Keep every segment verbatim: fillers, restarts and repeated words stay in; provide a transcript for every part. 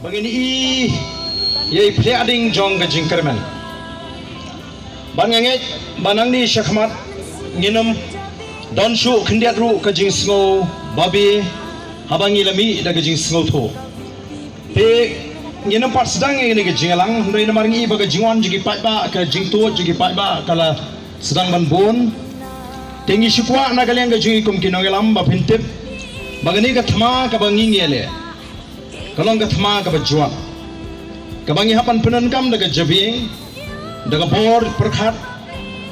Ba ngin i ïa i phleh ding jong ka jingkyrmen. Ba nga ngeit ba nangne shakhmat ngin ym don shuh khyndiat ruh ka jingsngew babe haba ngi la mih da ka jingsngewthuh. Te ngin ym pat sdang ïa kane ka jingïalang hynrei namar ngi i ba ka jingwan jong ki paidbah, ka jingtuid jong ki paidbah ka la sdang ban bun. Te ngi shu kwah na ka liang ka jong i kum ki nongïalam ba phin tip ba kane ka thma kaba ngi ngi leh ka long ka thma kaba jwat, kaba ngi hap ban pyndonkam da ka jabieng, da ka bor pyrkhat,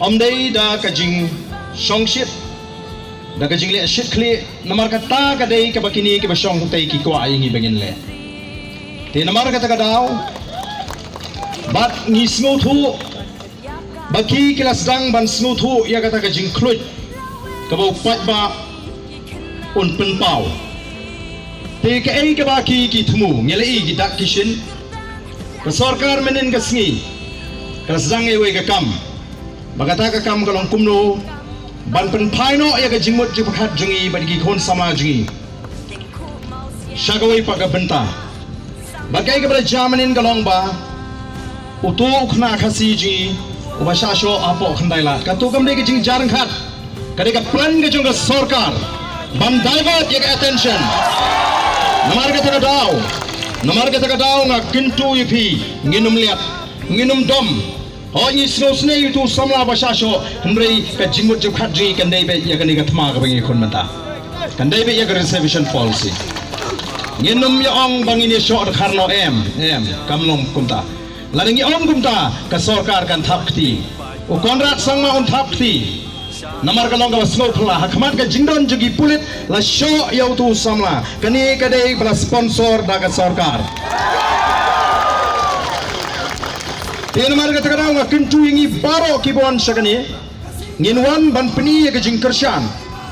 ym dei da ka jingshongshit, da ka jingleh shit khlieh. Namar kata ka dei kaba kine kiba shong hangtei ki kwah ïa ngi ba ngin leh. Te namar kata ka daw bad ngi sngewthuh ba ki ki la sdang ban sngewthuh ïa kata ka jingkhluit kaba u paidbah un pynpaw. Te kaei kaba ki ki thmu, ngi la i ki dak ki shin. Ka sorkar mynhynnin ka sngi ka la sdang iwei ka kam. Ba kata ka kam ka long kumno ban pynphai noh ïa ka jingmut jingpyrkhat jong ngi bad ki khun samla jong ngi sha kawei pat ka bynta. Ba kaei kaba la jia mynhynnin ka long ba uto u khynnah Khasi jong ngi uba shah shoh hapoh Khyndai Lad, kato kam dei ka jingjia ryngkat, ka dei ka plan ka jong ka sorkar ban divert ïa ka attention. Namar kata ka daw, namar kata ka daw nga kyntu ïa phi, ngin ym liat, ngin ym dom. Hooid, ngi sngewsynei ïa uto u samla ba shah shoh, hynrei ka jingmut jingpyrkhat jong ngi kan dei beit ïa kane ka thma kaba ngi khun mynta. Kan dei beit ïa ka reservation policy. Ngin ym ïa ong ba ngin ïa shoh dkhar noh, em, em, kam long kumta. Lada ngi ong kumta ka sorkar kan thap kti. U Conrad Sangma un thap kti. Namar ka long kaba sngewphylla ha khmat ka jingdon jong ki pulit la shoh ïa uto u samla. Kane ka dei ba la sponsor da ka sorkar. Te namar kata ka daw nga kyntu ïa ngi baroh kiba wan sha kane, ngin wan ban pyni ïa ka jingkyrshan,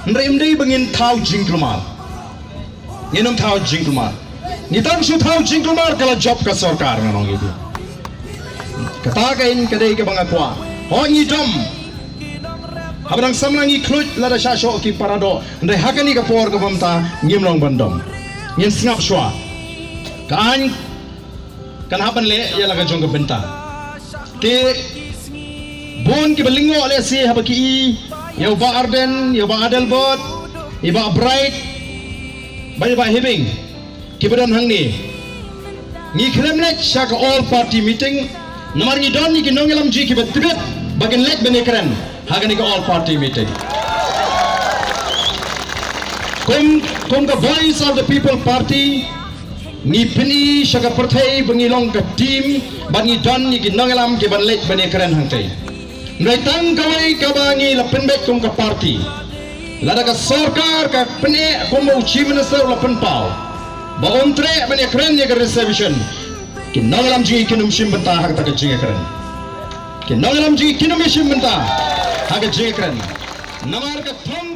hynrei ym dei ba ngin thaw jingkulmar. Ngin ym thaw jingkulmar. Ngi tang shu thaw jingkulmar ka la jop ka sorkar, ngan ong ïa phi. Kata ka in ka dei kaba nga kwah. Hooid, ngi dom. Haba dang samla ngi khluit lada shah shoh ki para doh. Hynrei ha kane ka por kaba mynta ngim long ban dom. Ngin sngap shuwa. Ka aiñ kan hap ban leh ïa la ka jong ka bynta. Te bun kiba lyngngoh lehse haba ki i ïa u Bah Ardent, ïa u Bah Adelbert, ïa u Bah Bright bad ïa u Bah Hebing kiba don hangne. Ngi khlem leit sha ka all party meeting namar ngi don ïa ki nongïalam jong ngi kiba tbit ba kin leit ban ïakren ha kane ka all party meeting. Kum, kum ka Voice of the People Party, ngi pyni sha ka pyrthei ba ngi long ka team bad ngi don ïa ki nongïalam kiban leit ban ïakren hangtei. Hynrei tang kawei kaba ngi la pynbeit kum ka party, lada ka sorkar ka pyneh kumba u Chief Minister u la pynpaw ba un treh ban ïakren ïa ka reservation, ki nongïalam jong ngi kin ym shim bynta ha kata ka jingïakren. Ki nongïalam jong ngi kin ym shim bynta ha ka jingïakren. Namar ka thong